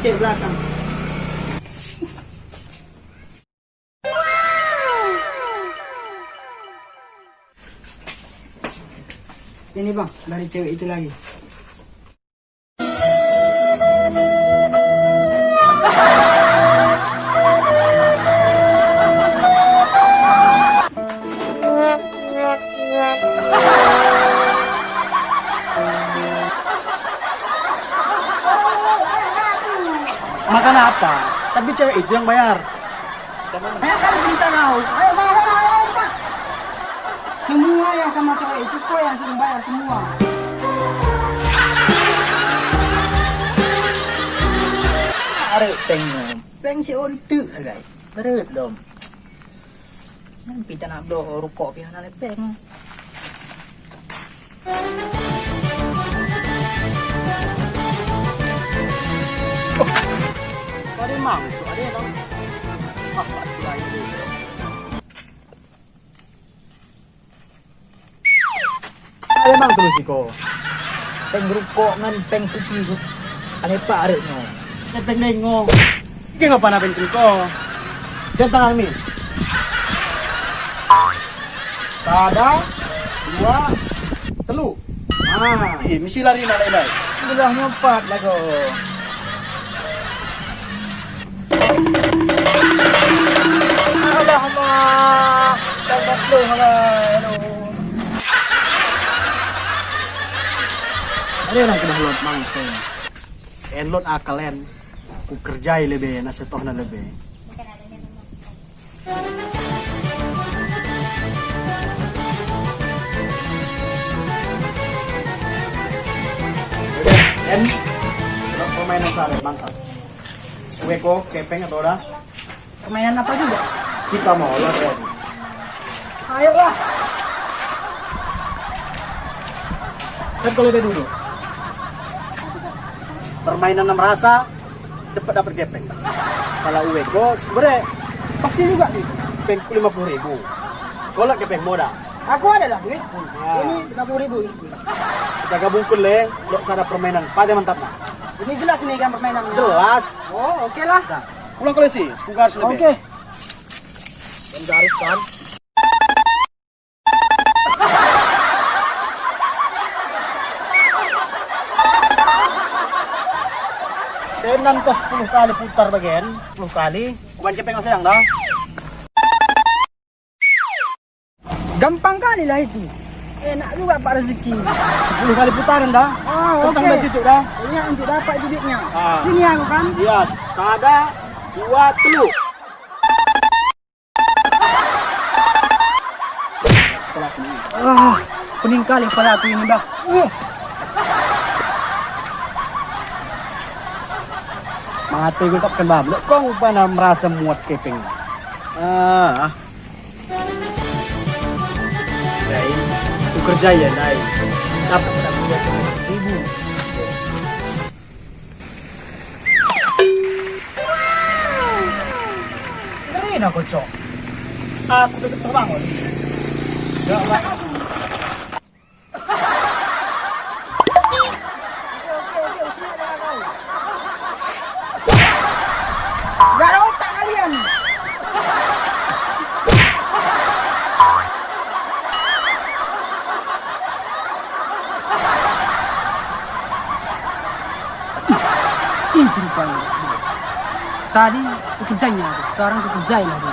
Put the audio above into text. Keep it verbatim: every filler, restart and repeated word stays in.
Cek belakang. Ini, Bang, dari cewek itu lagi. Makan apa? Tapi cewek itu yang bayar. Ayo, kali cerita kau. Ayo, sana, sana, ayo, Pak. Semua yang sama cewek itu, kau yang suruh bayar semua. Arek péng nyoe. Péng si untuk, guys. Perut dong. Nyan pih tanak bloe rukok pih hana lé péng. Kau ada mang, cok, ada dong. Wah, pas pula ini. Ada mang terus iko. Péng rukok ngan péng kupi tu. Ada pak arek nyoe. Péng dengo. Iki ngapa na péng rukok? Sen tangan mi. Sada, dua, telu. Ah, eh, mesti lari nak lain-lain. Udah nyompat lagu. Alah, mak. Tak betul lah. Aduh. Ada yang kena lot mang sen. En lot akal en. Ku kerjai lebe, na setoh na lebe. En, permainan sare mantap. Weko, kepeng atau dah? Permainan apa juga? Kita mau lah, ya. Ayolah. Kan kalau dia duduk. Permainan enam rasa, cepat dapat kepeng. Kalau uwe go, sebenarnya pasti juga nih. Peng lima puluh ribu. Kalau kepeng modal. Aku ada lah duit. Ya. Ini lima puluh ribu. Kita gabungkan le, lo sana permainan. Pada mantap nah. Ini jelas nih kan permainannya. Jelas. Oh, oke lah. Nah. Pulang ke Lesi, sepuluh garis lebih. Oke. Dan garis kan. Senan kau sepuluh kali putar bagian, sepuluh kali. Bukan kepeng sayang dah. Gampang kali lah itu. Enak juga Pak rezeki. Sepuluh kali putaran dah. Ah, kencang oke. Dah cucuk dah. Ingat untuk dapat duitnya. Ah. Sini aku kan. Iya, sada, dua, telu. Ah, pening kali kepala aku ini dah. Uh. Mati gue tak kenal. Kong upana merasa muat kepeng. Ah. Dai, ku kerja ya, Dai. Dapat tak punya ribu. Ngeri nak kocok. Aku tetap terbangun. Ya Allah. Gak ada otak kalian. Itu rupanya bos gue. Tadi pekerjaannya aku, sekarang pekerjain aku.